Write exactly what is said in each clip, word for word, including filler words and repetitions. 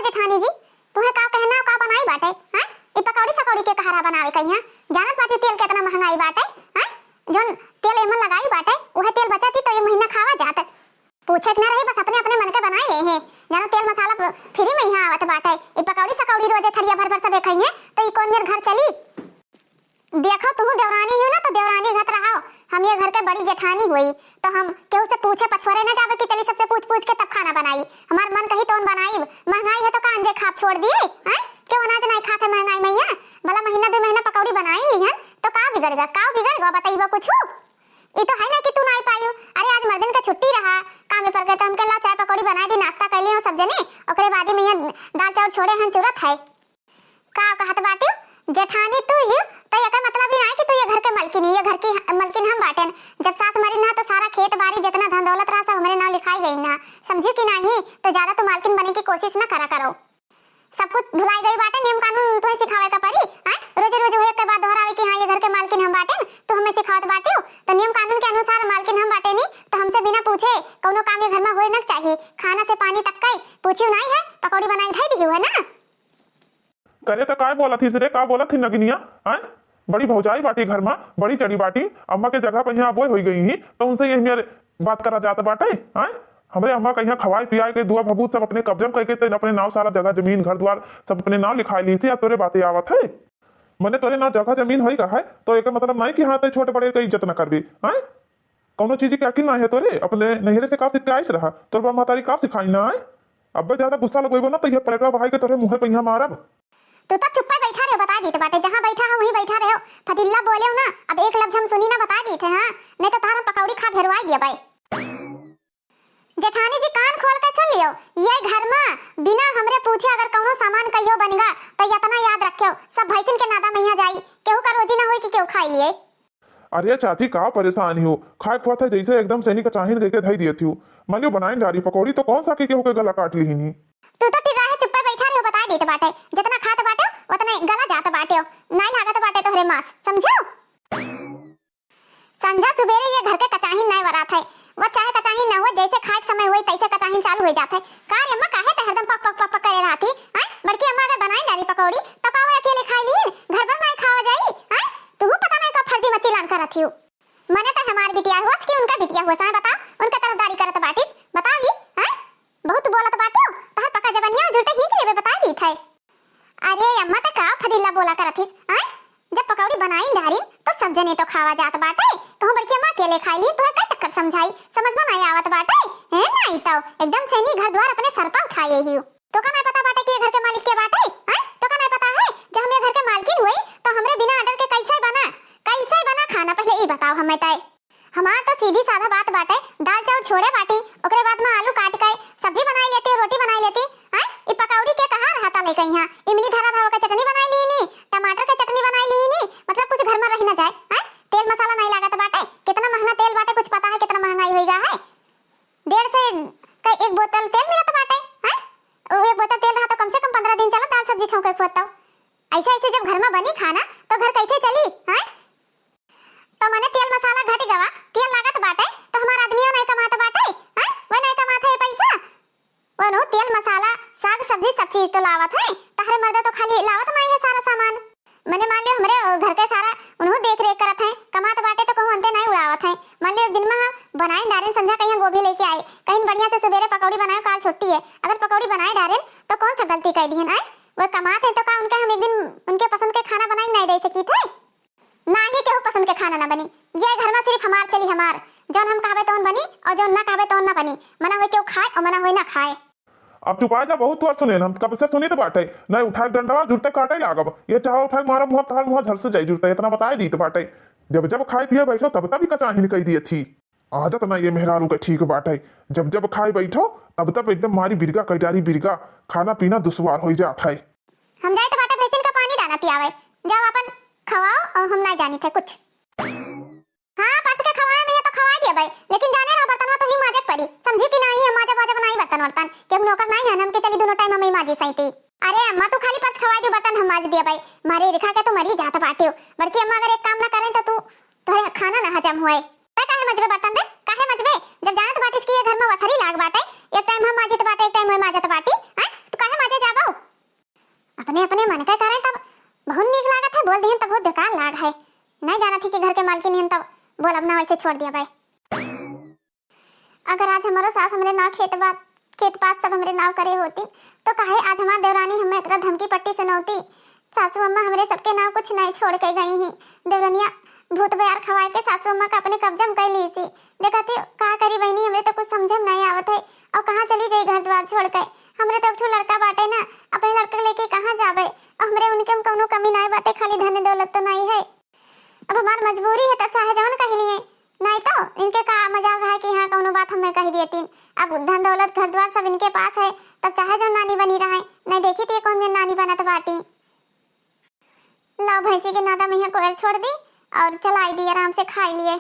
जेठानी जी, तुहे का कहना, का बनाई बाटे, हाँ? ई पकौड़ी सकौड़ी के कहारा बनावे कहिया? जानत बाटी तेल केतना महंगाई बाटे, हाँ? जौन तेल एमन लगाई बाटे, उहे तेल बचत ही तो एक महीना खावा जात। पूछे के ना रही, बस अपने अपने मन के बनाई ले हैं। जानो तेल मसाला प-, फ्री में यहाँ आवत बाटे। ई पकौड़ी सकौड़ी रोजे थरिया भर भर सबे खइहें, तो ई कौन मेर घर चली? देखो, तुहू देवरानी हो ना, तो देवरानी घत रहो। हम ये घर के बड़ी जेठानी हुई, तो हम केहू से पूछे पछोरे ना जावे कि चली सबसे पूछ पूछ के तब खाना बनाई। हमार मन कही तौन बनाई। महंगाई है तो का अंजे खाप छोड़ दिए, हैं? क्यों अनाज नहीं खाते महंगाई में यहाँ? भला महीना दो महीना पकौड़ी बनाई ली हन, तो का बिगड़ गा? का बिगड़ गा? बताइबा कुछ? ई तो है ना कि तू नहीं पायू। अरे, आज मर्दन के छुट्टी रहा, काम में पड़ गए, तो हमके लाओ चाय पकौड़ी बनाई दी, नाश्ता कर लियो सब जने, ओकरे बाद ही में यहाँ दाल चाउर छोड़े हन, चुरत है। का कहत बाटियो? जेठानी तू ही, तो एकर मतलब ई नाहीं कि तू ये घर के मालकिन ही, ये घर की ह-, मालकिन हम बाटेन। जब सास मरी ना, तो सारा खेत बाड़ी, जितना धन दौलत रहा, सब हमरे नाव लिखाई गई ना, समझियो कि नाहीं? तो ज्यादा तू मालकिन बने की कोशिश ना करा करो। सब कुछ भुलाई गई बाटे, नियम कानून तुहे सिखावे का पड़ी। आय, रोज रोज वही के बात दोहरावे कि हाँ, ये घर के मालकिन हम बाटेन, तू हमें सिखावत बाटियो। तो नियम कानून के अनुसार मालकिन हम बाटे नी, तो हमसे बिना पूछे कौनो काम ये घर में होए न चाहिए। खाना से पानी तक कई पूछियो नाहीं है, पकौड़ी बनाई धई दियो है ना। करे तो काय बोलत हिस रे, का बोलत ही नगिनिया? आय, बड़ी भौजाई बाटी घर में, बड़ी चढ़ी बाटी, अम्मा के जगह पर यहाँ बोए होई गई ही, तो उनसे यही मेरे बात करा जात बाटे। आय, हमरे अम्मा के यहाँ खवाए पियाए के दुआ भभूत सब अपने कब्जा में करके ते अपने नाव सारा जगह जमीन घर द्वार सब अपने नाव लिखाए ली से, या तोरे बातें आवत है। मने तोरे नाव जगह जमीन होई का है, तो एकर मतलब नाहीं कि हाँ ते छोट बड़े के इज्जत न करबे। आय, कौनो चीज के अकिल नाहीं है तोरे? अपने नैहरे से का सीख के आइस रहा? तोर बाप महतारी का सिखाई ना आय? अब्बे ज्यादा गुस्सा लगवेबो ना तो ये पलटवा बहाई के तोरे मुँहे पे यहाँ मारब। तू तो चुप्पे बैठा रहो, बता देत बाटे, जहाँ बैठा हो वहीं बैठा रहो। फदिल्ला बोले ना, अब एक लफ्ज हम सुनी ना, बता देत है, हाँ, नहीं तो तार हम पकौड़ी खा भेरवाई दिया बाई। जेठानी जी कान खोल के सुन लियो, ये घर में बिना हमरे पूछे अगर कौनो सामान कहियो बन गा, तो इतना याद रखियो, सब भैंसिन के नादा में यहाँ जाई, केहू का रोजी ना होई कि केहू खाई लिए। अरे चाची, का परेशान हो? खाए खुआत है जैसे एकदम सैनिक चाहिन कह के धई दियत हो। मान लियो बनाइन डारी पकौड़ी तो कौन सा के केहू के गला काट लिहिनी? तू तो टिर्रा है, चुप्पे बैठा रहो, बता देत बाटे। जितना खात बाटे, उतने गला जात बाटे। नाई लागत बाटे तोहरे मांस, समझो? संझा सुबेरे ये घर के कचाहिन नाई वरात है। वो चाहे कचाहिन ना हो, जैसे खाए के समय होई, तैसे कचाहिन चालू हो जात है। का रे अम्मा, काहे ते हरदम पक, पक, पक, पक करे रहत ही? आय, बड़की अम्मा अगर बनाइन डारी पकौड़ी, तो का वो अकेले खाई ली? घर भर नाई खावा जाई? आय, तुहू पता नाई का फर्जी मच्छी लान करत हियो। मने तो हमार बिटिया हुआ कि उनका बिटिया हुआ, साय बताओ, उनका तरफदारी करत बाटिस, बताओ ये, हैं? बहुत बोलत बाटू, तहर पका जबनिया जुड़ते खींच लेबे, बता दीत है। अरे अम्मा, त का फदिल्ला बोला करत हिस, हैं? जब पकौड़ी बनाई डारिन, तो सब जने तो खावा जात बाटे, कहूँ बड़की अम्मा अकेले खाई ली, तोहे का चक्कर समझाई, समझ में नहीं आवत बाटे, हैं? नहीं तो एकदम से नी घर द्वार अपने सर पर उठाए ही। तोका नाय पता बाटे कि ये घर के मालिक के बाटे? हैं? तोका नाय पता है, जब हम ये घर के मालकिन हुई, तो हमरे बिना order के कैसे बना, कैसे बना खाना, पहले ई बताओ हमें तय। हमार तो सीधी साधा बात बाटे, दाल चाउर छोड़े बाटी, ओकरे बाद में आलू काट के सब्जी बनाई लेती, रोटी बनाई लेती, हैं? ई पकौड़ी के कहाँ रहता लेके यहाँ? इमली धरा रहो के चटनी बनाई ली नी, टमाटर के चटनी बनाई ली नी, मतलब कुछ घर में रह ना जाए, हैं? तेल मसाला नहीं लागत बाटे, कितना महंगा तेल बाटे, कुछ पता है कितना महंगाई होई गा है? डेढ़ से का एक बोतल तेल मिलत बाटे, हैं? ओ, एक बोतल तेल रहा तो कम से कम पन्द्रह दिन चला दाल सब्जी छौंके खुआता। ऐसे ऐसे जब घर में बनी खाना तो घर कैसे चली, हैं? तो मने तेल मसाला घट गवा, तेल लागत बाटे तो हमार आदमियो नहीं कमात बाटे, हैं? वो नहीं कमात है पैसा, वो नु तेल मसाला साग सब्जी सब चीज तो लावत है, तहरे मर्दा तो खाली लावत नहीं है सारा सामान। मने मान लियो हमरे घर के सारा उन्हों देख रेख करत हैं, कमात बाटे तो कहूँ अंते नहीं उड़ावत हैं। मान लियो एक दिन में हम बनाए डारेन, संझा कहीं गोभी लेके आए, कहीं बढ़िया से सुबेरे पकौड़ी बनाए, काल छुट्टी है, अगर पकौड़ी बनाए डारेन तो कौन सा गलती कर दिहन आए? वो कमात हैं तो का उनके हम एक दिन उनके पसंद के खाना बनाए नहीं दे सकी थे? ना ही केहू पसंद के खाना ना बनी, ये घर में सिर्फ हमार चली हमार, जौन हम कहबे तौन बनी और जौन ना कहबे तौन ना बनी, मना होए केहू खाए और मना होए ना खाए। अब चुपाए जा, बहुत तोर सुनेन, हम कब से सुनित बाटे। नहीं उठाए डंडवा, जुरते काटे लागब। ये चाहो उठाए मारा मुँह, तहार मुँह झर से जाई जुरते, इतना बताए दीत बाटे। जब जब खाए पिए बैठो, तब तब ही कचाहिन कह दिए थी। आदत ना ये मेहरारू का ठीक बाटे, जब जब खाए बैठो, तब तब एकदम मारी बिरगा, कटारी बिरगा, खाना पीना दुश्वार हो जात है। हम जाए तो बाटे भैंसिन का पानी दाना पियावे, जाओ अपन खवाओ और हम ना जानी थे कुछ। हाँ, परस के खवाए में ये तो खवाए दिया भाई, लेकिन जाने रहो बर्तनवा तो ही माजे के पड़ी, समझी कि नहीं? हम माजब वाजब नहीं बर्तन वर्तन, केहू नौकर नहीं है, हमके चली दोनों टाइम हम ही माजी सैती। अरे अम्मा, तू खाली परस खवाए दियो, बर्तन हम माज दिया भाई, मारे रिखा के तो मरी जात बाटियो। बड़की अम्मा अगर एक काम ना करें तो तू, तोहरे खाना ना हजम होए। तै काहे मजबे बर्तन रे, काहे मजबे? जब जानत बाटिस कि ये घर में वथरी लाग बाटे, एक टाइम हम माजित बाटे, एक टाइम वह माजत बाटी, हैं? तू काहे माजे जाबो? अपने अपने मन के करें तब बहुत नीक लागत है, बोल दिहन तब बहुत बेकार लाग है। नहीं जानत ही कि घर के मालकिन हन तब बोलब ना, वैसे छोड़ दिया भाई। अगर आज हमरो सास हमरे नाव खेत बात, खेत पात सब हमरे नाव करे होती, तो काहे आज हमार देवरानी हमें इतना धमकी पट्टी सुनौती? सासू अम्मा हमरे सबके नाव कुछ नहीं छोड़ के गई ही। देवरनिया भूत बयार खवाए के सासू अम्मा का अपने कब्जा में कर ली थी। देखा थी का करी बहनी, हमरे तो कुछ समझे में नहीं आवत है। और कहाँ चली जाई घर द्वार छोड़ के? हमरे तो एक ठो लड़का बाटे ना, अपने लड़के लेके कहाँ जाबे? और हमरे उनके में कौनो कमी नहीं बाटे, खाली धन दौलत तो नहीं है। अब हमार मजबूरी है, तब चाहे जवन कह लिए, नहीं तो इनके का मजाल रहा कि हाँ कौनो बात हमें कह देतीन। अब धन दौलत घर द्वार सब इनके पास है, तब चाहे जवन नानी बनी रहे, नहीं देखी थी कौन मेर नानी बनत बाटी। लाओ भैंसी के नादा में यहाँ कोयर छोड़ दी और चलाई दी, आराम से खाई लिए।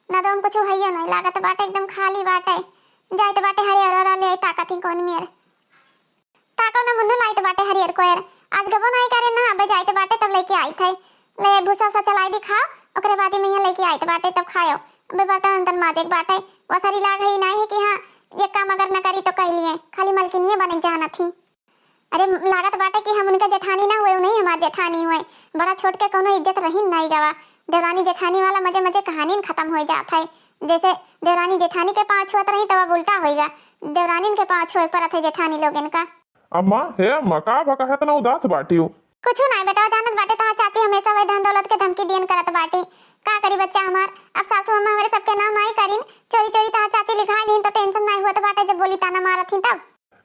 नादा में कुछ हइयो नहीं लागत बाटे, एकदम खाली बाटे। जाइत बाटे हरियर और ले आई ताकत ही कौन मेर। ताको न मुन्नू लाइत बाटे हरियर कोयर। आज गबो नाई करे ना, अबे जाइत बाटे तब लेके आइत है। ले भूसा उसा चलाई दी खाओ, ओकरे बाद में यहाँ लेके आइत बाटे तब खायो। अबे बर्तन उर्तन माजे के बाटे। वसरी लाग है नाई है कि हाँ ये काम अगर न करी तो कह लिए, खाली मलकिनिए बने के जानत ही। अरे लागत बाटे कि हम उनके जेठानी ना हुए, उन्हीं हमार जेठानी हुए। बड़ा छोट के कोनो इज्जत रही नाई गवा। देवरानी जेठानी वाला मजे मजे कहानी न खत्म हो जात है। जैसे देवरानी जेठानी के पाँव छुअत रही तब अब उल्टा होइगा, देवरानिन के पाँव छुए परत है जेठानी लोगन का। अम्मा, हे अम्मा, का भा काहे इतना उदास बाटियो? कुछ नहीं बेटा, जानत बाटे तहार चाची हमेशा वही धन दौलत के धमकी दियन करत बाटी। का करी बच्चा हमार, अब सासू अम्मा हमरे सबके नाव नाई करीन, चोरी चोरी तहार चाची लिखाई लीन तो tension नाई हुआ तो बाटे जब बोली ताना मारत ही तब।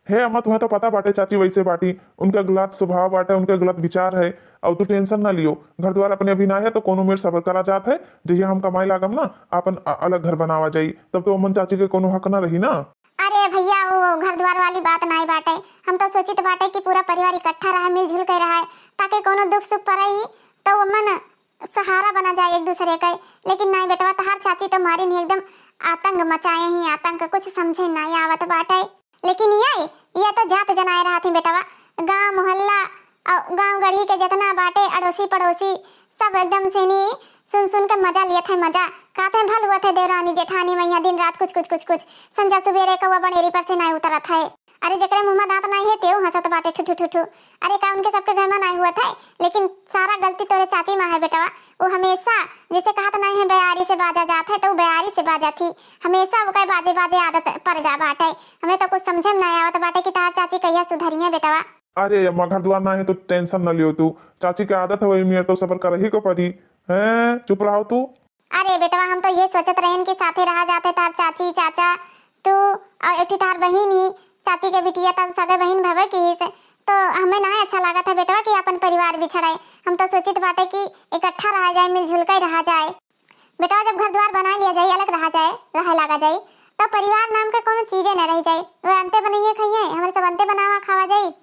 हे अम्मा, तुम्हें तो पता बाटे चाची वैसे बाटी, उनका गलत स्वभाव बाटे, उनका गलत विचार है। और तू tension ना लियो, घर द्वार अपने अभी ना है तो कोनो मेर सबर करा जात है। जहिया हम कमाए लागम ना, आपन अ-, अलग घर बनावा जाई, तब तो अमन चाची के कोनो हक ना रही ना। अरे भैया, वो घर द्वार वाली बात नाई बाटे। हम तो सोचित बाटे कि पूरा परिवार इकट्ठा रहे, मिलजुल के रहे, ताकि कोनो दुख सुख पड़े तो वो मन सहारा बना जाए एक दूसरे का। लेकिन नाई बेटवा, तहार चाची तो मारी नहीं, एकदम आतंक मचाए ही आतंक, कुछ समझे नाई आवत बाटे। लेकिन ये, ये तो जात जनाए रहा थी बेटवा, गांव मोहल्ला और गांव गढ़ी के जितना बाटे अड़ोसी पड़ोसी सब एकदम से नी सुन सुन के मजा लियत है, मजा। कहते हैं भल हुआ थे देवरानी जेठानी मैया दिन रात कुछ कुछ कुछ कुछ, संझा सुबेरे कौआ बनेरी पर से नाई उतरत है। अरे जेकरे मुंह में दांत नाई है तेऊ हंसत बाटे ठुठु ठुठु। अरे का उनके सबके घर में नाई हुआ थे, लेकिन सारा गलती तोरे चाची माँ है बेटवा। वो हमेशा जैसे कहत नाई है बयारी से बाजा जात है तो वो बयारी से बाजा थी, हमेशा वो कहे बाजे बाजे आदत पड़ गा बाटे। हमें तो कुछ समझे में नाई आवत बाटे कि तार चाची कहिया सुधरी है बेटवा। अरे अम्मा, घर द्वार ना है तो tension न लियो तू। चाची के आदत है, वही मेर तो सबर करही को पड़ी। हैं, चुप रहो तू। अरे बेटवा, हम तो ये सोचत रहेन कि साथे रहा जाते तार चाची, चाचा, तू और एक ठे तार बहिन ही, चाची के बिटिया तार सगे बहिन भवे की ही से। तो हमें ना अच्छा लागत है बेटवा कि अपन परिवार बिछड़ाए। हम तो सोचित बाटे कि इकट्ठा रहा जाए, मिलजुल के रहा जाए। बेटा, जब घर द्वार बना लिया जाई, अलग रहा जाए, रहे लागा जाई, तो परिवार नाम के कोनो चीजे न रह जाई। वो अंते बनइए खाइए, हमरे सब अंते बनावा खावा जाई।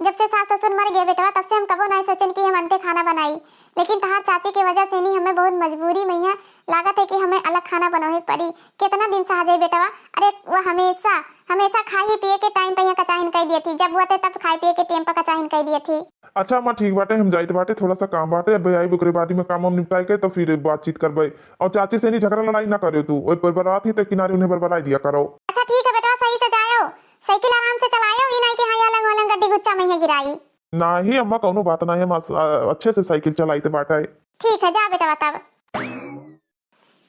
जब से सास ससुर मर गए बेटवा, तब से हम कबो नहीं सोचन कि हम अंते खाना बनाई, लेकिन तहार चाची के वजह से नहीं, हमें बहुत मजबूरी में यहाँ लागत है कि हमें अलग खाना बनोहे के पड़ी। कितना दिन सहा जाई बेटवा? अरे वो हमेशा, हमेशा खाही पिए के time पे यहाँ कचाहिन कह दिए थी, जब हुआ थे तब खाए पिए के time पर कचाहिन कह दिए थी। अच्छा अम्मा, ठीक बाटे, हम जाइत बाटे, थोड़ा सा काम बाटे, अबे आई ओकरे बाद में काम वाम निपटाए के, तो फिर बातचीत करबे। और चाची से नहीं झगड़ा लड़ाई ना करियो तू, ओए बरबरात ही तो किनारे उन्हें बरबराई दिया करो। अच्छा ठीक है बेटा, सही से जायो, साइकिल आराम से चलायो, ई नहीं कि हाँ यहाँ लंग वलंग गड्डी गुच्चा में ही गिराई। नहीं अम्मा, कौनो बात नहीं, हम अस-, अ-, अच्छे से साइकिल चलाइत बाटे। ठीक है, जा बेटा तब।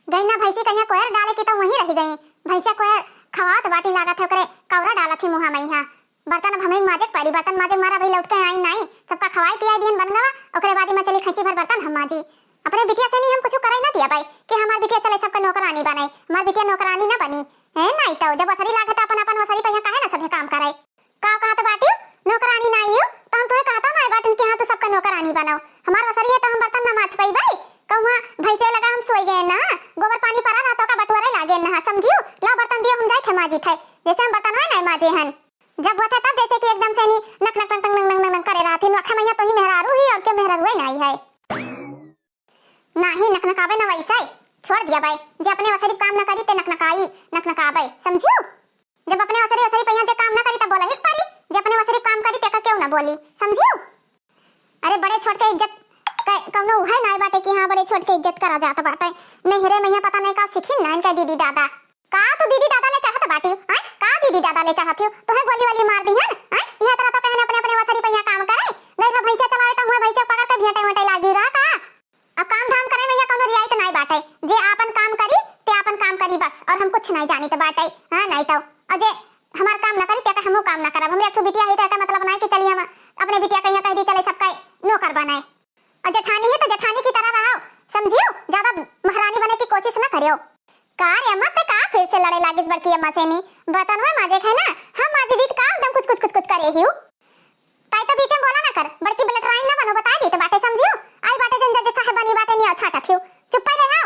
गई ना भैंसी कहिया कोयर डाले की तो वहीं रह गई। भैंसिया कोयर खवात बाटी लागत है, ओकरे कौरा डालत ही मुँहा में यहाँ। बर्तन अब हमें माजे के पड़ी, बर्तन माजे मारा भाई लौट के आई नाई, सबका खवाई पियाई दियन बन गवा, ओकरे बाद में चली खैंची भर बर्तन हम माजी। अपने बिटिया से नहीं हम कुछ करे ना दिया भाई कि हमार बिटिया चले सबका नौकरानी बने, हमार बिटिया नौकरानी ना बनी है। नहीं तो जब असरी लागत अपन अपन असरी पे यहाँ काहे ना सभे काम करे। का कहत बाटियो? नौकरानी नाई हो तो हम तुम्हें कहता ना बाटन कि हाँ तू सबका नौकरानी बनाओ। हमार वसरी है तो हम बर्तन ना माज पाई भाई। कहूँ भैंसे लगा हम सोई गए ना, गोबर पानी पड़ा रहा तो का बटुआरे लागे ना, समझियो? ला बर्तन दियो, हम जाए थे माजी थे, जैसे हम बर्तन है ना माजे हन। जब हुआ था तब जैसे कि एकदम से नहीं नक नक नक नक नक नक नक करे रहा थी, नोखा मैया तो ही मेहरारू ही और क्या मेहरारू ही नहीं है। नाही नकनकाबे न वैसे, छोड़ दिया बाय। जे अपने वसरी काम न करी ते नकनकाई, नकनकाबे, समझियो? जब अपने वसरी वसरी पहिया जे काम न करी तब बोला एक पारी, जे अपने वसरी काम करी तेका केहू न बोली, समझियो? अरे बड़े छोट के इज्जत क-, कौनो उहे नाय बाटे कि हाँ बड़े छोट के इज्जत करा जात बाटे। नैहरे में यहाँ पता नहीं का सीखिन ना इनका दीदी दादा। का तू दीदी दादा ले चाहत बाटी? आय, का दीदी दादा ले चाहत हो? तोहे गोली वाली मार दी है? आय, यह तरह तो कहने अपने अपने वसरी पहिया काम करे, गई रह भैंसे एक ठो बिटिया ही तो एका मतलब नाई कि चली हम अपने बिटिया कहिया कह दी चले सबका नौकर बनाए। और जेठानी ही तो जेठानी की तरह रहो, समझियो, ज्यादा महारानी बने की कोशिश ना करियो। का रे अम्मा, ते का फिर से लड़े लागिस बड़की अम्मा से नी? बर्तन में माजे खाए ना, हम माजे दीत का एकदम कुछ कुछ कुछ कुछ करे हियो। ताई तो बीच में बोला ना कर, बड़की बलटराइन ना बनो, बताए दीत बाटे, समझियो। आई बाटे जन जज साहब बनी बाटे, नी अच्छा टथियो, चुप्पे रहो।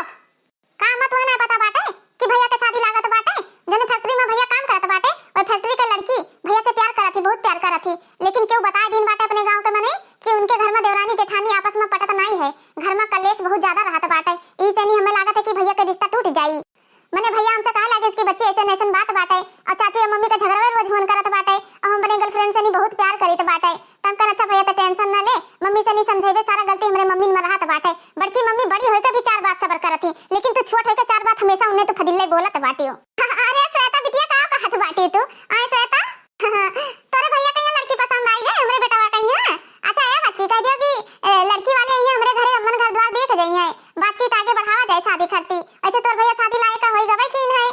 का अम्मा तुहे ना पता बाटे कि भैया के शादी लागत बाटे, जौन फैक्ट्री में भैया काम करत बाटे, ओई फैक्ट्री के लड़की भैया से प्यार करत ही, बहुत प्यार करत ही, लेकिन केहू बताए दिन बाटे अपने गाँव के मने कि उनके घर में देवरानी जेठानी आपस में पटत नाई है, घर में कलेश बहुत ज्यादा रहत बाटे, यही से नी हमें लागत है कि भैया के रिश्ता टूट जाई। मने भैया हमसे कहे लागे कि बच्ची ऐसे नैसन बात बाटे, और चाची और मम्मी का झगड़ा रोज फोन करत बाटे, और हम अपने गर्लफ्रेंड से नी बहुत प्यार करीत बाटे। तब कन अच्छा भैया तो टेंशन ना ले, मम्मी से नी समझेबे, सारा गलती हमरे मम्मी में रहत बाटे। बड़की मम्मी बड़ी होइके भी चार बात सबर करत ही, लेकिन तू छोट होइके चार बात हमेशा उन्हें तू फदिल्ले बोलत बाटियो। अरे श्वेता बिटिया, का कहत बाटी तू? आए श्वेता, तोरे भैया कहिया लड़की पसंद आई गए हमरे बेटवा कहिया? अच्छा ए बच्ची, कह दियो कि ए, लड़की वाले आई हैं हमरे घरे, अपन घर द्वार देख गई हैं, बातचीत आगे बढ़ावा जाए शादी खर्ती। ऐसे तोर भैया शादी लायक होई गवे कि नहीं?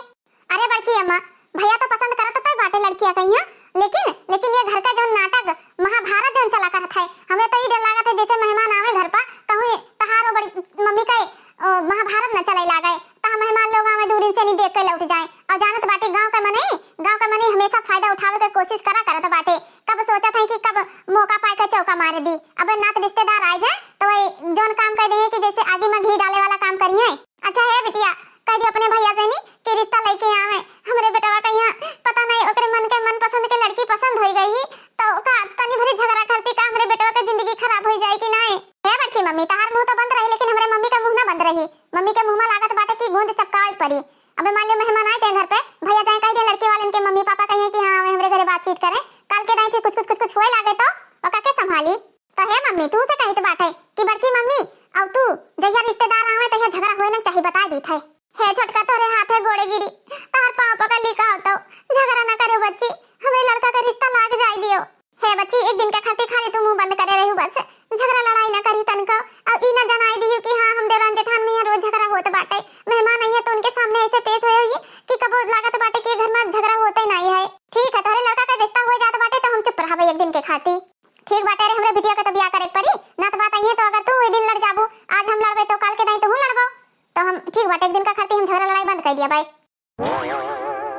अरे बड़की अम्मा, भैया तो पसंद करत तो बाटे लड़किया कहिया, लेकिन लेकिन ये घर का जौन नाटक महाभारत जौन चला करत है, हमें तो ई डर लागत है जैसे मेहमान आवे घर पर, कहूँ तहारो बड़ी मम्मी के ओ, महाभारत न चले लागे, ता मेहमान लोग आवे दूरिन से नी देख के लौट जाए। और जानत बाटी गाँव के मनई, गाँव के मनई हमेशा फायदा उठावे के कोशिश करा करत बाटे। कब सोचत है कि कब मौका पाए के चौका मार दी। अब नात रिश्तेदार आए जाए तो वही जौन काम कह दे कि जैसे आगी में घी डाले वाला काम करिए। अच्छा हे बिटिया, कह दी अपने भैया से नी कि रिश्ता लेके आवे। हमरे बेटवा कहिया पता नहीं ओकरे मन के मनपसंद के लड़की पसंद होई गई ही, तो का तनी भरी झगड़ा करती का हमरे बेटवा के जिंदगी खराब होई जाए कि नहीं? हे बड़की मम्मी, तहार मुंह तो बंद रही, लेकिन हमरे मम्मी का मुंह ना बंद रही। मम्मी के मुंह में लागत बाटे कि गूंद चपकावे पड़ी। अबे मान लियो मेहमान आए जाए घर पे, भैया जाए कह दे लड़की वालन के मम्मी पापा कहिए कि हाँ, हमें हमरे घरे बातचीत करें, काल के दाई फिर कुछ कुछ कुछ कुछ होए लागे तो ओका के संभाली? तो हे मम्मी, तू से कहित बाटे कि बड़की मम्मी, और तू जहिया रिश्तेदार आवे तहिया झगड़ा होए ना चाही, बता दीत है। हे छोटका, तोरे हाथ है गोड़े गिरी, तहार पाँव पकड़ ली कहो तो, झगड़ा ना करियो बच्ची, हमरे लड़का का रिश्ता लाग जाए दियो। हे बच्ची, एक दिन के खातिर खाली तू मुंह बंद करे रहू बस, झगड़ा लड़ाई ना करी तनको, और ई ना जनाई दियो कि हाँ हम देवरान जेठान में यहाँ रोज झगड़ा होत बाटे, मेहमान आई है तो उनके सामने ऐसे पेश होए हुई कि कबो लागत बाटे कि घर में झगड़ा होते नहीं है। ठीक है, तोहरे लड़का का रिश्ता हो जात बाटे तो हम चुप रहबे एक दिन के खातिर। ठीक बाटे रे, हमरे बिटिया के तो बियाह करे के पड़ी, ना तो बात आई है तो अगर तू वही दिन लड़ जाबू, आज हम लड़बे तो काल के दाई तू लड़बो, तो हम ठीक बाटे एक दिन का खातिर हम झगड़ा लड़ाई बंद कर दिया भाई।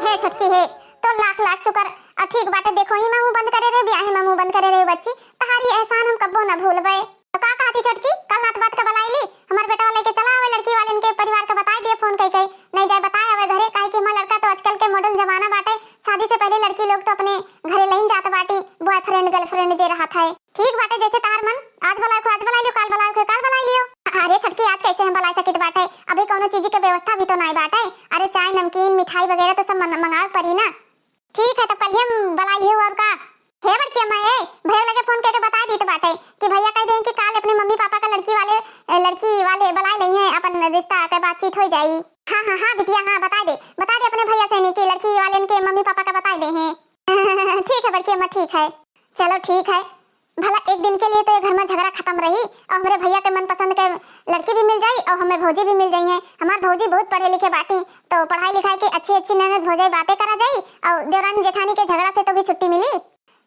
हे छोटकी हे, तो लाख लाख शुक्र। आ ठीक बाटे, देखो ही में मुंह बंद करे रहे, ब्याहे में मुंह बंद करे रहे बच्ची, तहारी एहसान हम कब्बो ना भूलबे। तो का कहती छोटकी, कल नात बात के बुलाई ली, हमार बेटवा लेके चला आवे, लड़की वालन के परिवार के बताई दिए फोन कई कई, नहीं जाए बताए आवे घरे, काहे कि हमार लड़का तो आजकल के मॉडर्न जमाना बाटे, शादी से पहले लड़की लोग तो अपने घरे लइन जात बाटी, बॉयफ्रेंड गर्लफ्रेंड जे रहत है। ठीक बाटे, जैसे तहार मन, आज बुलाए को आज बुलाई लियो, काल बुलाए को काल बुलाई लियो। अरे छोटकी, आज कैसे हम बुलाई सकित बाटे, अभी कौनो चीज के व्यवस्था भी तो नहीं बाटे। अरे चाय, नमकीन, मिठाई वगैरह तो सब मन-, मंगावे पड़ी ना। ठीक है, तब कल ही हम बुलाई लियो और का। हे बड़की अम्मा, ए भैया लगे फोन करके बता दीत बाटे कि भैया कह दें कि काल अपने मम्मी पापा का लड़की वाले, ए, लड़की वाले बुलाई नहीं है, अपन रिश्ता के बातचीत हो जाई। हाँ हाँ हाँ बिटिया, हाँ बता दे, बता दे अपने भैया से नहीं कि लड़की वाले इनके मम्मी पापा का बता दे हैं। ठीक है बड़की अम्मा, ठीक है। चलो ठीक है, भला एक दिन के लिए तो ये घर में झगड़ा खत्म रही और हमरे भैया के मनपसंद के लड़की भी मिल जाई और हमें भौजी भी मिल जाई है। हमार भौजी बहुत पढ़े लिखे बाटी, तो पढ़ाई लिखाई के अच्छी अच्छी ननद भौजाई बातें करा जाई और देवरानी जेठानी के झगड़ा से तो भी छुट्टी मिली।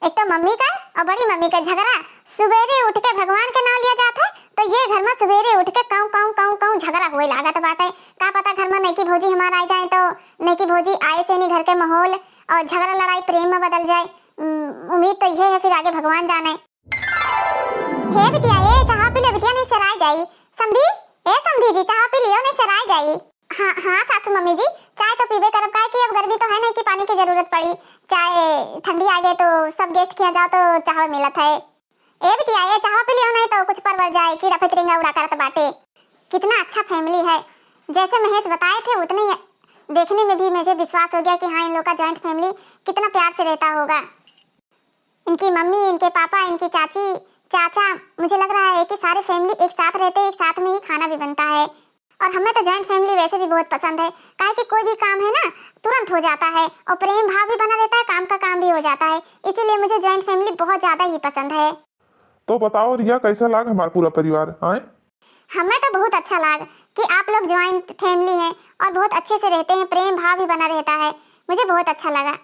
एक तो मम्मी का और बड़ी मम्मी का झगड़ा, सुबेरे उठ के भगवान के नाम लिया जात है, तो ये घर में सुबेरे उठ के काऊ काऊ काऊ काऊ झगड़ा हुए लागत बाटे। का पता घर में नईकी भौजी हमार आ जाए तो नईकी भौजी आए से नहीं घर के माहौल और झगड़ा लड़ाई प्रेम में बदल जाए। उम, उम्मीद तो ये है, फिर आगे भगवान जाने। हे बिटिया, हे चाह पी ले बिटिया, नहीं सराय जाई। समधी, हे समधी जी, चाह पी लियो, नहीं सराय जाई। हाँ हाँ सासू मम्मी जी, चाय तो पीबे करब, काहे कि अब गर्मी तो है नहीं कि पानी की जरूरत पड़ी। चाय ठंडी आ गई तो सब गेस्ट के यहाँ जाओ तो चाह मिलत है। ए बिटिया, ये चाह पी लियो, नहीं तो कुछ परवर जाए, कीड़ा फतिरंगा उड़ा करत बाटे। कितना अच्छा फैमिली है, जैसे महेश बताए थे उतने ही देखने में भी मुझे विश्वास हो गया कि हाँ, इन लोग का जॉइंट फैमिली कितना प्यार से रहता होगा। इनकी मम्मी, इनके पापा, इनकी चाची, चाचा, मुझे लग रहा है कि सारे फैमिली एक साथ रहते हैं, एक साथ में ही खाना भी बनता है। और हमें तो जॉइंट फैमिली वैसे भी बहुत पसंद है, काहे कि कोई भी काम है ना, तुरंत हो जाता है और प्रेम भाव भी बना रहता है, काम का काम भी हो जाता है, इसीलिए मुझे जॉइंट फैमिली बहुत ज़्यादा ही पसंद है। तो बताओ रिया, कैसा लाग हमार पूरा परिवार, आए? हमें तो बहुत अच्छा लाग कि आप लोग जॉइंट फैमिली हैं और बहुत अच्छे से रहते हैं, प्रेम भाव भी बना रहता है, मुझे बहुत अच्छा लगा।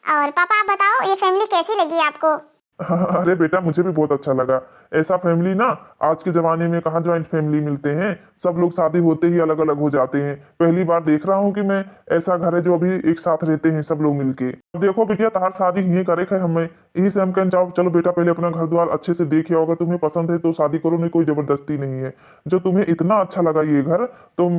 और पापा, आप बताओ, ये family कैसी लगी आपको? अरे बेटा, मुझे भी बहुत अच्छा लगा। ऐसा family ना, आज के जमाने में कहाँ joint family मिलते हैं, सब लोग शादी होते ही अलग अलग हो जाते हैं। पहली बार देख रहा हूँ कि मैं ऐसा घर है जो अभी एक साथ रहते हैं सब लोग मिलके। अब देखो बिटिया, तहार शादी हिये करे के है हमें, यही से हम कहन चाहो, चलो बेटा, पहले अपना घर द्वार अच्छे से देख आओ, अगर तुम्हें पसंद है तो शादी करो, नहीं कोई जबरदस्ती नहीं है। जो तुम्हें इतना अच्छा लगा ये घर, तो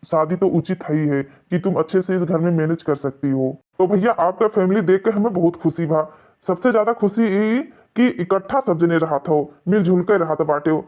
शादी तो उचित है ही है कि तुम अच्छे से इस घर में manage कर सकती हो। तो भैया, आपका family देख के हमें बहुत खुशी भा। सबसे ज्यादा खुशी ई कि इकट्ठा सब जने रहत हो, मिलजुल के रहत बाटे हो।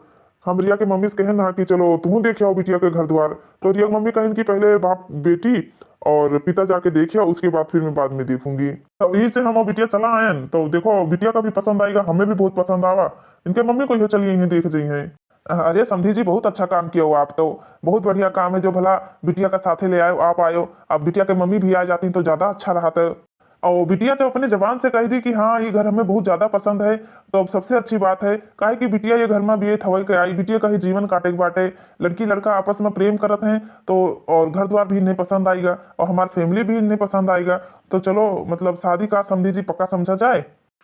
हम रिया के मम्मी से कहे ना कि चलो तुहू देख आओ बिटिया के घर द्वार, तो रिया के मम्मी कहन कि पहले बाप बेटी और पिता जाके देख आओ, उसके बाद फिर मैं बाद में देखूंगी। तो यही से हम और बिटिया चला आयन, तो देखो बिटिया का भी पसंद आएगा, हमें भी बहुत पसंद आवा, इनके मम्मी को इहो चलिए यहीं देख जाइए। अरे समधी जी, बहुत अच्छा काम किया हो आप, तो बहुत बढ़िया काम है जो भला बिटिया का साथे ले आयो, आप आयो। अब बिटिया के मम्मी भी आ जाती तो ज्यादा अच्छा रहत। और बिटिया जब अपने जबान से कह दी कि हाँ, ये घर हमें बहुत ज्यादा पसंद है, तो अब सबसे अच्छी बात है, काहे कि बिटिया ये घर में बिये थवई के आई, बिटिया का ही जीवन काटे के बाटे। लड़की लड़का आपस में प्रेम करत हैं, तो और घर द्वार भी इन्हें पसंद आएगा और हमार family भी इन्हें पसंद आएगा। तो चलो, मतलब, शादी का समधी जी पक्का समझा जाए।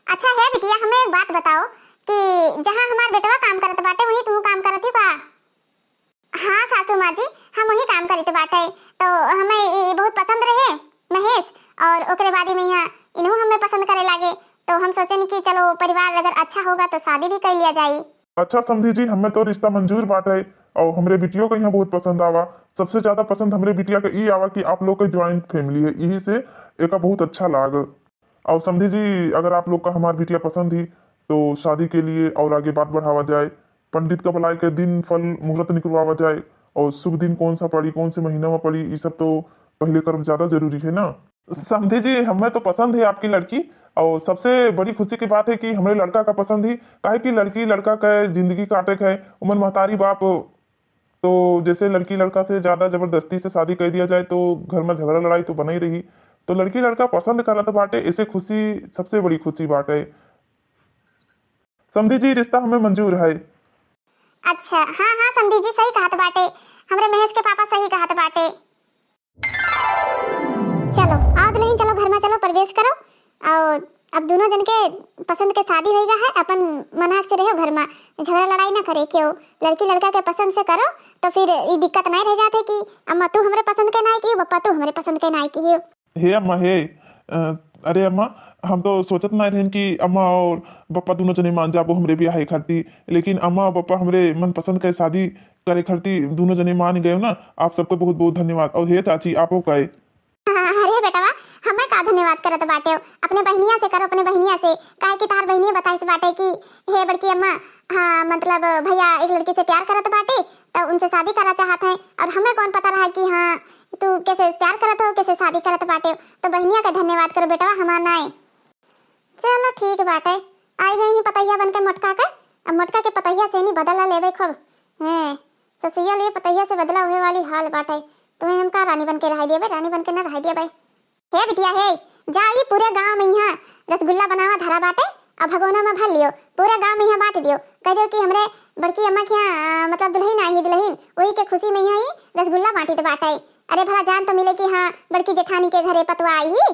अच्छा है बिटिया, हमें एक बात बताओ कि जहाँ हमार बेटवा काम करत बाटे, वहीं तू काम करत ही का? हाँ सासू माँ जी, हम वही काम करित बाटे, तो हमें ई बहुत पसंद रहे महेश, और ओकरे बाद में यहाँ इनहू हमें पसंद करे लागे, तो हम सोचेन कि चलो परिवार अगर अच्छा होगा तो शादी भी कर लिया जाई। अच्छा समधी जी, हमें तो रिश्ता मंजूर बाटे, और हमरे बिटियो के यहाँ बहुत पसंद आवा। सबसे ज्यादा पसंद हमरे बिटिया के ई आवा कि आप लोग के joint family है, यही से एका बहुत अच्छा लाग। और समधी जी, अगर आप लोग का हमार बिटिया पसंद ही तो शादी के लिए और आगे बात बढ़ावा जाए, पंडित का बुलाए के दिन फल मुहूर्त निकलवावा जाए, और शुभ दिन कौन सा पड़ी, कौन से महीना में पड़ी, ये सब तो पहले करब ज्यादा जरूरी है ना। समधी जी, हमें तो पसंद है आपकी लड़की, और सबसे बड़ी खुशी की बात है कि हमरे लड़का का पसंद ही, काहे कि लड़की लड़का का जिंदगी काटे के है, उमन महतारी बाप तो जैसे लड़की लड़का से ज्यादा जबरदस्ती से शादी कर दिया जाए तो घर में झगड़ा लड़ाई तो बने ही रही। तो लड़की लड़का पसंद करत बाटे, ऐसे खुशी, सबसे बड़ी खुशी बाटे। समधी जी, रिश्ता हमें मंजूर है। अच्छा, हाँ हाँ समधी जी, सही कहत बाटे, हमरे महेश के पापा सही कहत बाटे। चलो आओ दुल्हन, चलो घर में चलो, प्रवेश करो। और अब दोनों जन के पसंद के शादी होइगा है, अपन मनाक से रहो घर में, झगड़ा लड़ाई ना करे क्यों। लड़की लड़का के पसंद से करो तो फिर ई दिक्कत नहीं रह जाते कि अम्मा तू हमरे पसंद के नाई की, पप्पा तू हमरे पसंद के नाई की। हे अम्मा हे, अ, अरे अम्मा, हम तो सोचत नाई रहन कि अम्मा और पप्पा दोनों जने मान जाबो हमरे बियाह खातिर, लेकिन अम्मा और पप्पा हमरे मनपसंद के शादी करे खातिर दोनों जने मान गए ना। आप सबको बहुत बहुत धन्यवाद। और हे चाची, आपो कहे। अरे बेटवा, हमें का धन्यवाद करत बाटे, अपने बहनिया से करो, अपने बहनिया से, काहे कि तार बहनिया बताइस बाटे कि हे बड़की अम्मा, हाँ मतलब भैया एक लड़की से प्यार करत बाटे, तो उनसे शादी करा चाहत हैं, और हमें कौन पता रहा कि हाँ तू कैसे प्यार करत हो, कैसे शादी करत बाटे, तो बहनिया का धन्यवाद करो बेटवा, हमार नाय। चलो ठीक बाटे, आई गई ही पतैया बन के मोटका के, अब मोटका के पतैया से नहीं बदला लेबे खूब। हैं, ससुइया लिए पतैया से बदला होए वाली हाल बाटे। तुम्हें हम का रानी बन के रहाई दिए बे, रानी बन के ना रहाई दिए बे। हे बिटिया हे, जा ई पूरे गांव में यहाँ रसगुल्ला बनावा धरा बाटे, और भगोना में भर लियो, पूरे गांव में यहाँ बांट दियो, कह दियो कि हमरे बड़की अम्मा के यहाँ, अ, मतलब दुल्हन आई है, दुल्हन, वही के खुशी में यहाँ ई रसगुल्ला बांटित बाटे। अरे भला जान तो मिले कि हाँ बड़की जेठानी के घरे पतवा आई ही।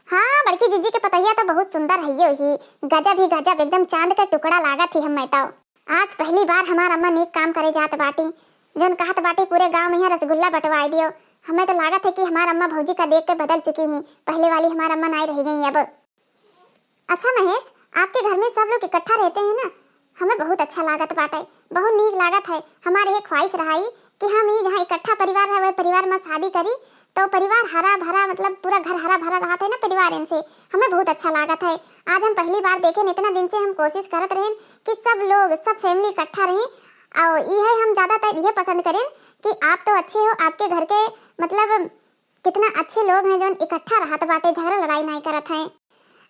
हाँ, बड़की जीजी के पतोहिया तो बहुत सुंदर हइयो ही, गजब ही गजब, एकदम चांद के टुकड़ा लागत ही हमें तो। आज पहली बार हमार अम्मा नेक काम करे जात बाटी, जौन कहत बाटी पूरे गांव में यहाँ रसगुल्ला बंटवाए दियो। हमें तो लागत है कि हमार अम्मा भौजी का देख के बदल चुकी ही, पहले वाली हमार अम्मा नाई रह गई अब। अच्छा महेश, आपके घर में सब लोग इकट्ठा रहते हैं ना, हमें बहुत अच्छा लागत बाटे, बहुत नीक लागत है। हमारे ये ख्वाहिश रहाई कि हम ही जहाँ इकट्ठा परिवार रहे, वह परिवार में शादी करी, तो परिवार हरा भरा, मतलब पूरा घर हरा भरा रहत है ना परिवार इनसे, हमें बहुत अच्छा लागत है। आज हम पहली बार देखेन, इतना दिन से हम कोशिश करत रहेन कि सब लोग, सब family इकट्ठा रहें, और यह हम ज़्यादातर यह पसंद करेन कि आप तो अच्छे हो, आपके घर के मतलब कितना अच्छे लोग हैं जौन इकट्ठा रहत बाटे, झगड़ा लड़ाई नाई करत हैं।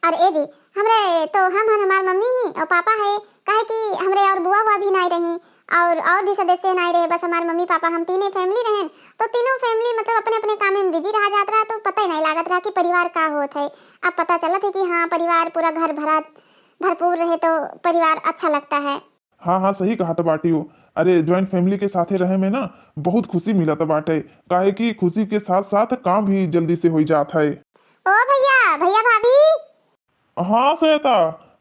और ए जी, हमरे तो हम हन, हमार मम्मी ही और पापा है, काहे कि हमरे और बुआ हुआ भी नाई रही, और, और भी सदस्य नाई रहे, बस हमार मम्मी पापा हम तीने family रहेन। तो तीनों family मतलब अपने अपने काम में busy रहा जात रहा, तो पता ही नहीं लागत रहा कि परिवार का होत है। अब पता चलत है कि हाँ, परिवार पूरा घर भरा, भरपूर रहे तो परिवार अच्छा लगता है। हाँ हाँ, सही कहत बाटी हो। अरे, joint family के साथे रहे में ना बहुत खुशी मिलत बाटे, काहे कि खुशी के साथ साथ काम भी जल्दी से हो जात है। ओ भैया, भैया भाभी। हाँ श्वेता,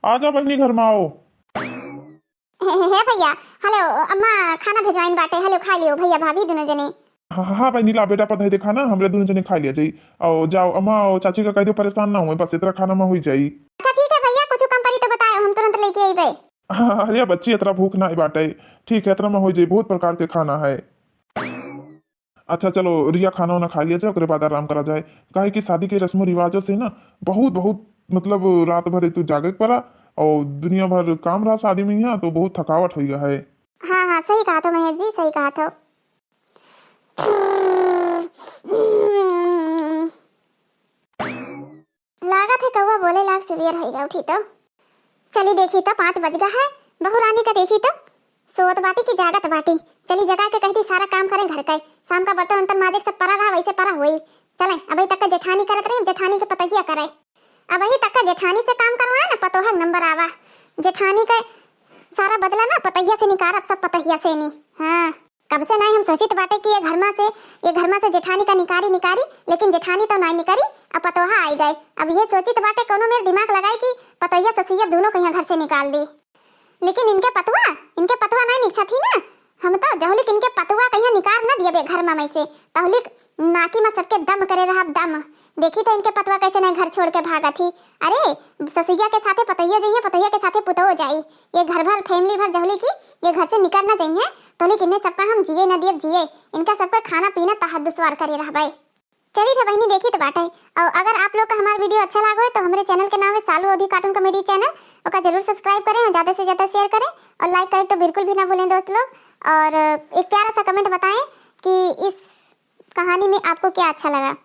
आ जा बहिनी, घर मा आओ। हे, हे, हे भैया, हेलो अम्मा, खाना भेजवाइन बाटे, हेलो खा लियो भैया भाभी दुनो जने। हाँ, हाँ, हाँ बहिनी, ला बेटा पर धइ दे खाना, हमरे दुनो जने खा लिया जाई। और जाओ अम्मा और चाची का कह दो परेशान ना होए, बस इतना खाना मा हुई जाई। अच्छा ठीक है भैया, कुछ कम परी तो बताओ, हम तुरंत लेके अइबे। अरे बच्ची, इतना भूख ना बाटे, ठीक है, इतना मा हुई जाई, बहुत प्रकार के खाना है। अच्छा चलो रिया, खाना वाना खा लिया जाए, ओकरे बाद आराम करा जाए, काहे कि शादी के रस्मों रिवाजों से ना बहुत, बहुत मतलब रात भर तू जागे के पड़ा और दुनिया भर काम रहा शादी में यहाँ, तो बहुत थकावट हो गया है। हाँ, हाँ, सही कहा था महेश जी, सही कहा था। लागत है कौआ बोले लाग, सुबेर होइगा, उठी तो। चली देखी तो पाँच बज गा है, बहू रानी का देखी तो सोत बाटी कि जागत बाटी। चली जगा के कह दी सारा काम करें घर का, शाम का बर्तन उर्तन माजे के सब परा रहा, वैसे परा होई। चले, अबही तक का जेठानी करत रही, जेठानी के पतहिया करे। अबही तक का जेठानी से काम करवाए ना, पतोहक नंबर आवा। जेठानी के सारा बदला ना पतहिया से निकारब, सब पतहिया से नी। हाँ। कब से नाई हम सोचित बाटे कि ये घर मा से, ये घर मा से जेठानी का निकारी, निकारी, लेकिन जेठानी तो नाई निकारी, अब पतोहा आई गए। अब ये सोचित बाटे कौनो मेर दिमाग लगाई कि पतोहिया ससुइया दोनों कहिया घर से निकाल दी। लेकिन इनके पतुआ, इनके पतुआ नाई निकसा थी ना, हम तो जहुलिक इनके पतुआ कहिया निकार न दियबे घर मा में से, तहुलिक नाकी मा सबके दम करे रहब दम। देखी तो इनके पतुआ कैसे नाई घर छोड़ के भागत ही। अरे, ससुइया के साथे पतोहियो जइहे, पतोहिया के साथे पुतोहो जाई। ये घर भर, family भर जहुली की ये घर से निकर ना जइहे, तोहली किन्ने सबका हम जिए ना दियब जिए। इनका सबका खाना पीना तहत दुश्वार करे रहबे। चली रे बहिनी, देखी तो बाटे। और अगर आप लोग का हमार video अच्छा लागो है तो हमरे channel के नाम है सालू ओधी cartoon comedy channel, ओका जरूर subscribe करें और ज्यादा से ज्यादा share करें और like करें तो बिल्कुल भी ना भूलें दोस्त लोग। और एक प्यारा सा comment बताएं कि इस कहानी में आपको क्या अच्छा लगा।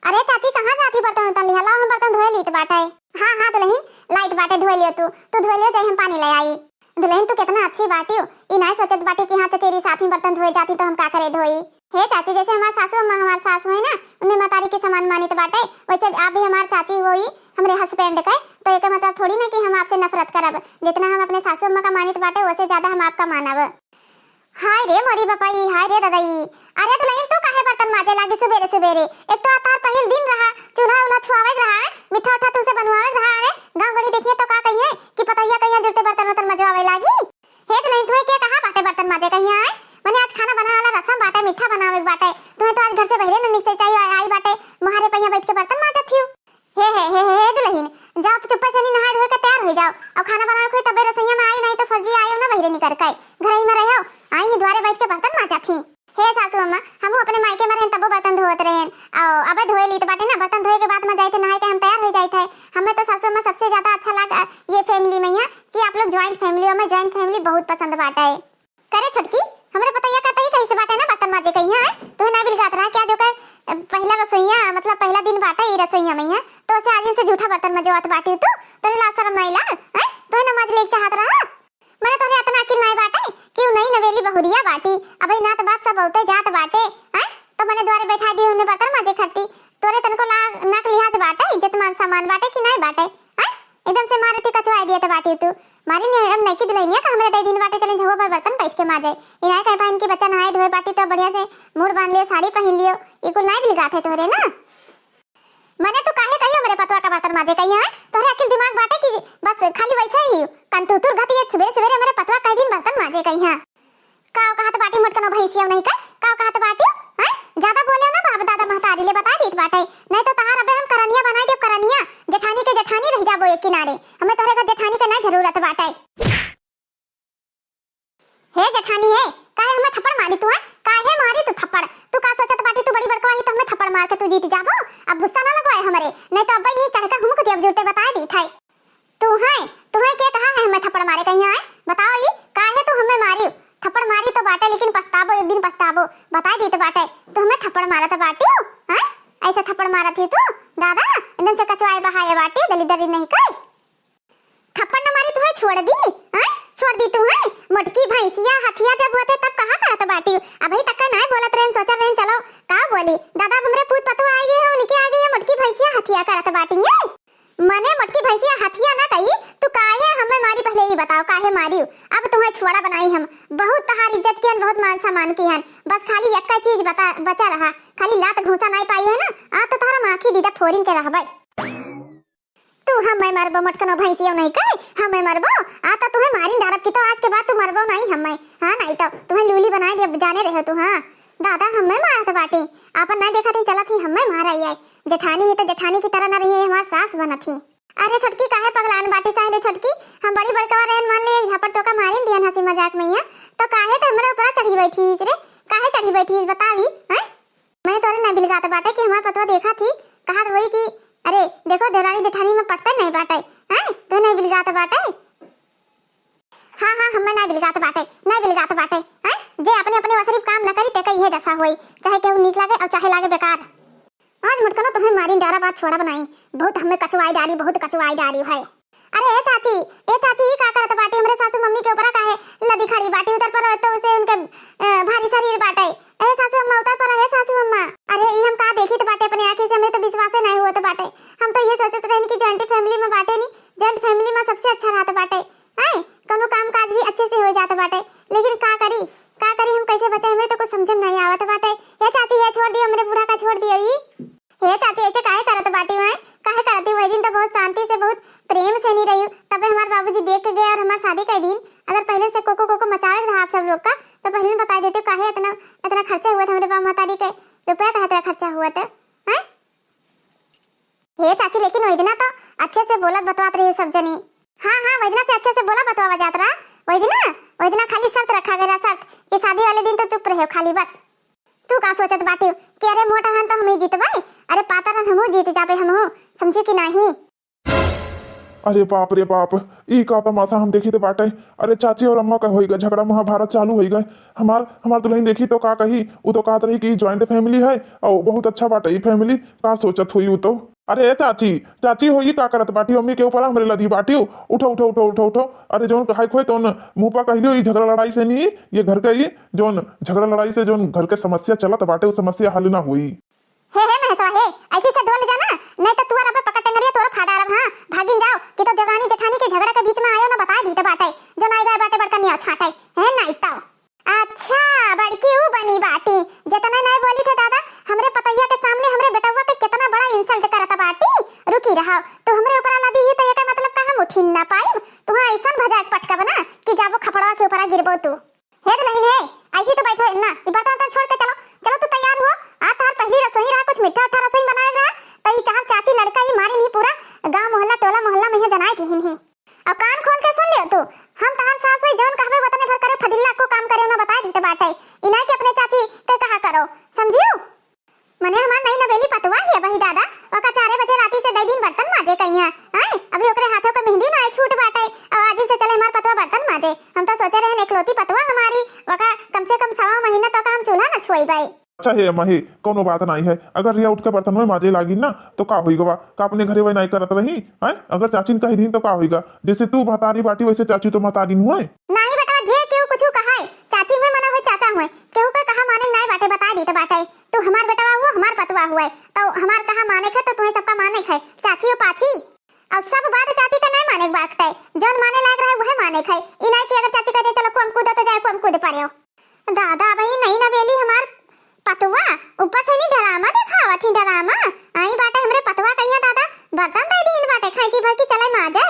अरे चाची, कहाँ जाती, बर्तन उर्तन लिहा, लाओ हम बर्तन धोए लीत बाटे। हाँ, हाँ दुलहिन, लाइत बाटे, धोए लियो तू, तू धोए लियो, जाई हम पानी ले आई। दुलहिन तू कितना अच्छी बाटी हो, ई नाय सोचत बाटी कि हाँ चचेरी साथ ही बर्तन धोए जाती तो हम का करे धोई। हे चाची, जैसे हमार सासू अम्मा हमार सास हुई ना, उन्हें मतारी के समान मानित बाटे, वैसे आप भी हमार चाची हुई हमरे husband के, तो एक मतलब थोड़ी ना कि हम आपसे नफरत करब। जितना हम अपने सासू अम्मा का मानित बाटे, वैसे ज्यादा हम आपका मानब। हाय रे मोरी बपाई, हाय रे ददाई। अरे दुलहिन, तू काहे बर्तन माजे लागी सुबेरे सुबेरे? एक तो तार पहिल दिन रहा, चूल्हा उल्हा छुआवे रहा है, मीठा उठा तुमसे बनवावे रहा है। गाँव गड़ी देखिए तो का कहिए कि पतोहिया कहिया जुड़ते बर्तन वर्तन मजवावे लागी। हे दुलहिन, तुहे के कहा बाटे बर्तन माजे कहिया आए? मने आज खाना बनावे वाला रसम बाटे, मीठा बनावे के बाटे। तुहे तो आज घर से बहरे न निकसे चाहिए, आई, आई बाटे, मुहारे पहिया बैठ के बर्तन माजत हियो। हे, हे, हे, हे, हे दुलहिन, जाओ चुप्पे से नी नहाए धोए के तैयार हो जाओ, और खाना बनावे के होई तबे रसोइया में आई, नहीं तो फर्जी आयो ना बहरे निकर के, घर ही में रहो, आई ही द्वारे बैठ के बर्तन माजत ही। हे सासू अम्मा, हमहू अपने मायके में रहन तबो बर्तन धोत रहन, और अबे धोए ली तो बाटे ना, बर्तन धोए के बाद में जाए थे नहाए के हम तैयार हो जाए थे। हमें तो सासू अम्मा सबसे ज्यादा अच्छा लगा ये family में यहाँ कि आप लोग joint family हो, हमें joint family बहुत पसंद बाटे। करे छोटकी, हमरे पतोहिया का तही कहीं से बाटे ना बर्तन माजे कहीं, हैं? तोहे ना बिलगात रहा क्या जो के, अ, पहिला रसोइया, मतलब पहिला दिन बाटे ई रसोइया में, हैं? तो उसे आज इनसे झूठा बर्तन मजवात बाटी तू, तोहे लाज शरम नहीं लाग, हैं? तोहे ना माज लेके चाहत रहा? मने तोहरे इतना अकिल नहीं बाटे कि उ नई नवेली बहुरिया बाटी, अबे नात बात सब बहुते जात बाटे, हैं? तो मने द्वारे बैठा दी उन्हें बर्तन माजे खट्टी, तोरे तनको ला-, नाक लिहाज बाटे, इज्जत मान सम्मान बाटे कि नहीं बाटे, हैं? एकदम से मारे थी कचवाए दिए तो बाटी तू। मारी नहीं, अब नईकी दुल्हनिया का हमरे दे दिन बाटे, चले झउआ भर बर्तन बैठ के माजे। इनाय कहे बहन की बच्चा नहाए धोए बाटी तो बढ़िया से मूड़ बांध लियो, साड़ी पहन लियो, ई कुल नहीं बिलगात है तोहरे ना। मने तू काहे कहियो हमरे पतवा का बर्तन माजे कहिया है? तोहरे अकिल दिमाग बाटे कि बस खाली वैसे ही कंतुतुर घतिए सुबह सुबह हमरे पतवा कई दिन बर्तन माजे कहिया। काव कहत बाटी मोटकनो भैंसिया नहीं का? काव कहत बाटी? हैं? ज्यादा बोले ना बाप दादा महतारी ले बता दीत बाटे। नहीं तो तहार अबे हम करनिया बनाई देब करनिया। जेठानी के जेठानी रह जाबो एक किनारे। हमें तोहरे घर जेठानी के ना जरूरत बाटे। हे जेठानी हे, काहे हमें थप्पड़ मारी तू, हैं? काहे मारी तू थप्पड़? तू का सोचत बाटी तू बड़ी बड़कवा ही तो हमें थप्पड़ मार के तू जीत जाबो? अब गुस्सा ना लगवाए हमरे, नहीं तो अब्बे यही चढ़ के हुमुक देब जुरते बताए दीत है। तू है, तू है के कहा है हमें थप्पड़ मारे कहीं आए? बताओ ई, काहे तू हमें मारी? थप्पड़ मारी तो बाटे लेकिन पछताबो, एक दिन पछताबो, बताए दीत बाटे। तू हमें थप्पड़ मारत बाटी हो, हैं? ऐसे थप्पड़ मारत ही तू? दादा, एकदम से कचवाए बहाए बाटी, दलिदरी नहीं कर। थप्पड़ न मारी तुहे छोड़ दी, हैं? छोड़ दी तू, हैं? मोटकी भैंसिया हथिया जब होते तब कहा करत बाटी? अबही तक का नाय बोलत रहन, सोचत रहन, चलो का बोली? दादा, अब हमरे पूत पतोह आ गए हैं, उनके आगे ये मोटकी भैंसिया हथिया करत बाटी, हैं? मने मोटकी भैंसिया हथिया ना कही, तू काहे हमें मारी पहले ई बताओ काहे मारियो? अब तुम्हें छोड़ा बनाई हम, बहुत तहार इज्जत किहन, बहुत मान सम्मान किहन, बस खाली एक्का चीज बता, बचा रहा, खाली लात घूसा नाई पाई है ना, आ तो तोहरा माखी दीदा फोरिन के रहबे। तू हम्मे मरबो मोटकनो भैंसियो नहीं कहे, हम्मे मरबो, आ तो तुम्हें मारिन डारब की तो आज के बाद तू मरबो नहीं हम्मे, हाँ नहीं तो तुम्हें लूली बनाए देब, जाने रहे तू, हाँ। दादा हम्मे मारत बाटी, आपन नहीं देखत ही चलत ही हम्मे मारा ही आई, जेठानी ही तो जेठानी की तरह न रही है, हमार सास बनत ही। अरे छोटकी काहे पगलान बाटी साइन रे छोटकी, हम बड़ी बड़का रहन मान ले एक झापट तोका मारिन दिहन हंसी मजाक में ही, तो काहे तो हमरे ऊपर चढ़ी बैठी रे, काहे चढ़ी बैठी बतावी, हैं? मैं तोरे नहीं बिलगात बाटे कि हमार पतवा देखा थी, कहत होई कि अरे देखो देवरानी जेठानी में पटते नहीं बाटे, हैं? तो नहीं बिलगात बाटे। हाँ, हाँ, हमें नहीं बिलगात बाटे, नहीं बिलगात बाटे, हैं? जे अपने, अपने वसरी काम न करी, ते का इहे दशा होई, चाहे केहू नीक लागे और चाहे लागे बेकार। आज मुटकनो तुम्हें मारी डारा बात छोड़ा बनाई, बहुत हमें कचवाई डारी, बहुत कचवाई डारी है। अरे ए चाची, ए चाची, ई का करत बाटी? हमरे सासू मम्मी के ऊपरा काहे लदी खड़ी बाटी? उतर पर तो उसे उनके, अ, भारी शरीर बाटे। ए सासू अम्मा, उतर पर, ए सासू अम्मा। अरे ई हम का देखित बाटे अपने आँखी से, हमें तो विश्वासे नहीं होत बाटे। हम तो ये सोचत रहन कि joint family में बाटे नी, joint family में सबसे अच्छा रहत बाटे। हैं, कोनो काम काज भी अच्छे से हो जात बाटे, लेकिन का करी, का करी, हम कैसे बचे, हमें तो कुछ समझ में नहीं आवत बाटे। हे चाची, हे छोड़ दियो, हमरे बूढ़ा का छोड़ दियो ई। हे चाची, ऐसे काहे करत बाटी हैं? काहे करती? वही दिन तो बहुत शांति से, बहुत प्रेम से नहीं रही, तबे हमार बाबूजी देख के गए और हमार शादी कर दीन। अगर पहले से कोको कोको मचावे रहा आप सब लोग का, तो पहले बता देते, काहे इतना, इतना खर्चा हुआ था हमरे बाप महतारी के, रुपया काहे इतना खर्चा हुआ था, हैं? हे चाची, लेकिन वही दिना तो अच्छे से बोलत बतवात रहे सब जनी। हाँ, हाँ, वही दिना से अच्छे से बोला बतवा बजात रहा। वही दिना, वही दिना खाली शर्त रखा गया, शर्त कि शादी वाले दिन तो चुप रहे खाली बस। तू का सोचत बाटी कि अरे मोटा हन तो हम ही जीतबे, अरे पातर हन हमहू जीत जाबे हमहू, समझियो कि नाही? अरे बाप रे बाप, ई का तमाशा हम देखी तो बाटे। अरे चाची और अम्मा का होई गए झगड़ा, महाभारत चालू होई गए। हमार, हमार दुल्हन देखी तो का कही, उ तो कहत रही कि joint family है और बहुत अच्छा बाटे ई family, का सोचत हुई उ तो। अरे ए चाची, चाची हो, ई का करत बाटी? अम्मी के ऊपर हमरे लदी बाटी हो। उठो, उठो, उठो, उठो, उठो। अरे जौन कहाई खोए तौन मुँह पर कहलियो, ई झगड़ा लड़ाई से नहीं, ये घर का ई जौन झगड़ा लड़ाई से जौन घर के समस्या चलत बाटे, उ समस्या हल ना हुई। हे, हे महेशवा, हे, ऐसी से डोल जाना, नहीं तो तुअर अबे पकड़ टंगरिया तोर फाड़ डारब, हाँ, भागिन जाओ, कि तो देवरानी जेठानी के झगड़ा के बीच में आयो ना बताए दी तो बाटे, जो नाई गए बाटे बड़का निया छाटे, हे नाई तो। अच्छा, बड़की ऊ बनी बाटी, जितना नहीं बोली थे दादा, हमरे पतोहिया के सामने हमरे बेटवा के कितना बड़ा insult करत बाटी। रुकी रहो, तू हमरे ऊपर लदी ही तो एकर मतलब का हम उठिन ना पाइब? तुहाँ ऐसन भजाक पटकब ना कि जाबो खपड़वा के ऊपर गिरबो तू। हे दुल्हन हे, ऐसी तो बैठो ना, ई बर्तन उर्तन छोड़ के चलो, चलो तू तैयार हो। आज तहार पहली रसोई रहा, कुछ मीठा उठा रसोई बनाए रहा, तो ई चार चाची लड़का ई मारी नहीं पूरा गांव मोहल्ला टोला मोहल्ला में ही जनाए दिहिन ही। अब कान खोल के सुन लियो तू, हम तहार सास हुई जौन कहबे वतने भर करे, फदिल्ला को काम करे ना बताए दी तो बाटे, ई ना कि अपने चाची के कहा करो, समझियो? मने हमार नई नवेली पतुआ ही है वही दादा, ओका चारे बजे राती से दई दिन बर्तन माजे कहिया। आए, अभी ओकरे हाथों का मेहंदी ना छूट बाटे, और आज से चले हमार पतुआ बर्तन माजे। हम तो सोचे रहे एकलौती पतुआ हमारी, ओका कम से कम सवा महीना तो का हम चूल्हा ना छुआई बाई। अच्छा हे अम्मा हे, कौनो बात नहीं है, अगर रिया उठ के बर्तन में माजे लागी ना तो का होई गवा, का अपने घरे वही नहीं करत रही? आए, अगर चाचिन कही दिन तो का होई गा, जैसे तू भतारी बाटी वैसे चाची तो महतारी हुए। नहीं बेटा, जे केहू कुछ कहाए, चाची हुए मना हुए चाचा हुए, केहू का कहा माने नहीं बाटे, बताए दी तो बाटे। तू हमार बेटवा हुआ, हमार पतवा हुआ, तो हमार कहा माने के तो तुम्हें सबका माने के, चाची और पाची। और सब बात चाची का नहीं माने के बाटे, जौन माने लायक रहे वह माने के। ई नहीं कि अगर चाची कहते चलो कुम कूदो तो जाए कुम कूद पड़े हो। दादा, अबही नई नवेली हमार पतुआ, ऊपर से नहीं डरामा देखावत ही डरामा। आई बाटे हमरे पतुआ कहिया दादा, बर्तन दे दीन बाटे, खैंची भर की चले माजे।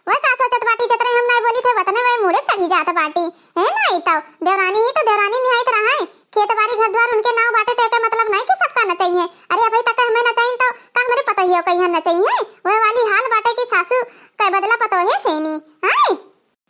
वह का सोचत बाटी, जतरे हम नहीं बोली थे वतने वह मुड़े चढ़ी जात बाटी। हे नहीं तो देवरानी ही तो देवरानी निहाइत रहा है, खेत बाड़ी घर द्वार उनके नाव बाटे तो एकर मतलब नहीं कि सबका न चाहिए। अरे अबही तक हमें न चाहिए तो का हमरे पतोहियो कहिया न चाहिए? वह वाली हाल बाटे कि सासू के बदला पतोहे सेनी। हैं?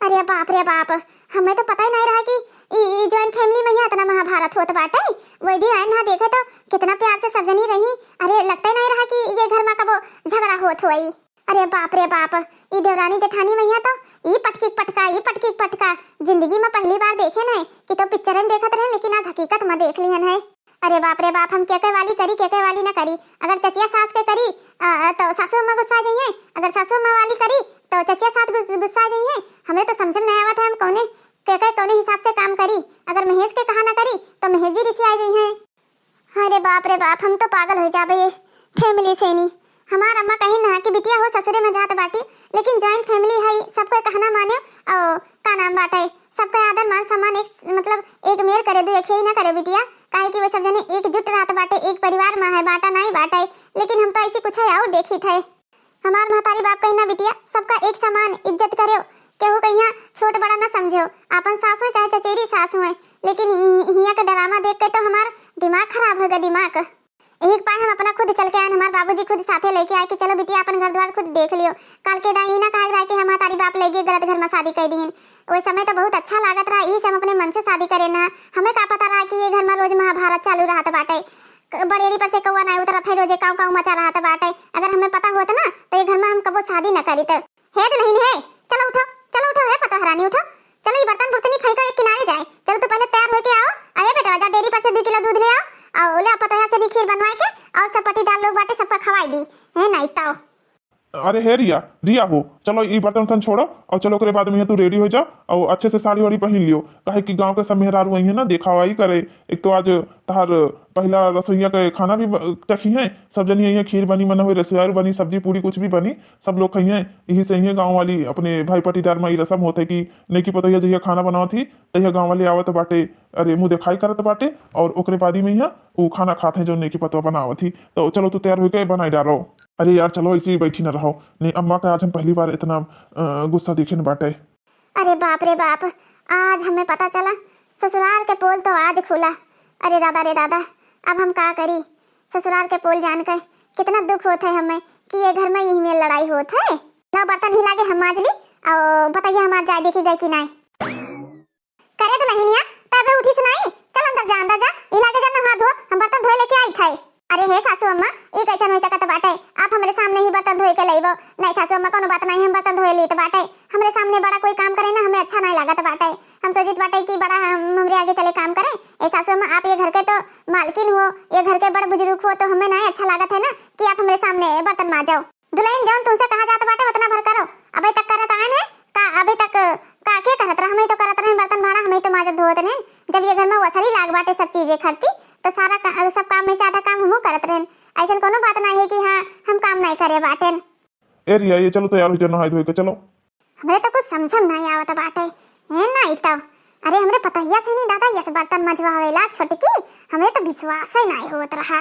अरे बाप रे बाप, हमें तो पता ही नहीं रहा कि ई, ई joint family में यहाँ इतना महाभारत होत बाटे। वही दिन आए ना देखे तो कितना प्यार से सब जनी रही। अरे लगता ही नहीं रहा कि ये घर में कबो झगड़ा होत होई। अरे बाप रे बाप, ई देवरानी जेठानी में यहाँ तो ई पटकी पटका, ई पटकी पटका। जिंदगी में पहली बार देखे नहीं कि तो पिक्चर में देखत रहे, लेकिन आज हकीकत में देख लिहन है। अरे बाप रे बाप, हम के के वाली करी, के के वाली न करी। अगर चचिया सास के करी, अ, तो सासू अम्मा गुस्सा जाइए, अगर सासू अम्मा वाली करी, तो चचिया सास गुस-, गुस्सा जाइए। हमें तो समझ में नहीं आवत है, हम कौने, के के कौने हिसाब से काम करी। अगर महेश के कहा न करी, तो महेश जी रिसिया जाइए। अरे बाप रे बाप, हम तो पागल हो जाबे ये family से नी। हमार अम्मा कहिन ना कि बिटिया हो ससुरे में जात बाटी, लेकिन joint family है, सबके कहना माने। और का नाम बाटे, सबके आदर मान सम्मान एक, मतलब एक मेर करे, दू एक ही ना करे बिटिया, काहे कि वो सब जने एकजुट रहत बाटे, एक परिवार में है, बाटा नहीं बाटे। लेकिन हम तो ऐसी कुछ है और देखी थे। हमार महतारी बाप कहिन ना बिटिया, सबका एक समान इज्जत करेव, केहू कहिया छोट बड़ा ना समझो, आपन सास हो चाहे चचेरी सास हो, लेकिन हि-, हिया के drama देख के तो हमार दिमाग खराब हो गया, दिमाग। एक बार हम अपना खुद चल के आएन, हमार बाबूजी खुद साथे लेके आए कि चलो बिटिया, अपन घर द्वार खुद देख लियो। काल के दाई ई ना कहा रहा कि हम महतारी बाप लेके गलत घर में शादी कर दीन। वो समय तो बहुत अच्छा लागत रहा, यही से हम अपने मन से शादी करे ना। हमें का पता रहा कि ये घर में रोज महाभारत चालू रहत बाटे, क-, बड़ेरी पर से कौआ नहीं उतरत है, रोजे काव काव मचा रहत बाटे। अगर हमें पता होत ना तो ये घर में हम कबो शादी न करीत। हे दुल्हन हे, चलो उठो, चलो उठो, हे पतोह रानी उठो, चलो ये बर्तन बुर्तनी फेंको एक किनारे जाए, चलो तू पहले तैयार होके आओ। अरे बेटवा जा डेरी पर से दो किलो दूध ले आओ, और ले पतोह से भी खीर बनवाए के, और सब पटीदार लोग बाटे सबका खवाई दी। हे नहीं तो। अरे हे रिया, रिया हो, चलो ई बर्तन उर्तन छोड़ो और चलो ओकरे बाद में तू ready हो जा और अच्छे से साड़ी वाड़ी पहन लियो, काहे कि गांव के सब मेहरारू आई है ना, देखावा ही करे। एक तो आज तहार पहला रसोईया के खाना भी ब-, चखी है, सब जनी आई है, खीर बनी, मन हुए रसोईया बनी, सब्जी पूरी कुछ भी बनी, सब लोग खाई है। यही से ही गांव वाली अपने भाई पटीदार में ई रसम होत है कि नेकी पतोहिया जहिया खाना बनावत ही तहिया गांव वाले आवत बाटे, अरे मुँह देखाई करत बाटे और ओकरे बादी में यहाँ उ खाना खात है जो नेकी पतोह बनावत ही। तो चलो तू तैयार होके बनाई डालो। अरे यार चलो ऐसे ही बैठी ना रहो, नहीं अम्मा का आज हम पहली बार इतना अ, गुस्सा देखे न बाटे। अरे बाप रे बाप, आज हमें पता चला ससुराल के पोल तो आज खुला। अरे दादा रे दादा, अब हम का करी? ससुराल के पोल जान के कितना दुख होत है हमें कि ये घर में यही में लड़ाई होत है। लो बर्तन ही लागे हम माज ली और बताइए हमार जाए देखी गई कि नहीं। करे दुल्हनिया, तबे उठिस नहीं? चल अंदर जा, अंदर जा, इलाके जा नहा धो, हम बर्तन धोए लेके आई थे। अरे हे सासू अम्मा, ई कैसन हो सकत बाटे? आप हमरे सामने ही बर्तन धोए के लइबो? नहीं सासू अम्मा, कोनो बात नहीं, हम बर्तन धोए लीत बाटे। हमरे सामने बड़ा कोई काम करे ना, हमें अच्छा नहीं लागत बाटे। हम सोचित बाटे कि बड़ा हम, हमरे आगे चले काम करे। ए सासू अम्मा, आप ये घर के तो मालकिन हो, ये घर के बड़ बुजुर्ग हो, तो हमें नहीं अच्छा लागत है ना कि आप हमरे सामने बर्तन माजो। दुल्हन, जौन तुमसे कहा जात बाटे, उतना भर करो। अबे तक करत आयन है का? अबे तक का के करत रहा? हमही तो करत रहन बर्तन भाड़ा, हमही तो माजत धोत रहन। जब ये घर में वसरी लाग बाटे सब चीजें खरती, तो सारा का, सब काम में से आधा काम हमहू करत रहन। ऐसन कोनो बात ना है कि हाँ, हम काम नहीं करे बाटेन। ए रिया, ये चलो तैयार हो जाओ, नहाए धोए के चलो। हमरे तो कुछ समझ में नहीं आवत बाटे। ए नहीं तो, अरे हमरे पतोहिया से नहीं दादा, ये से बर्तन मजवावेला छोटकी, हमरे तो विश्वास ही नहीं होत रहा।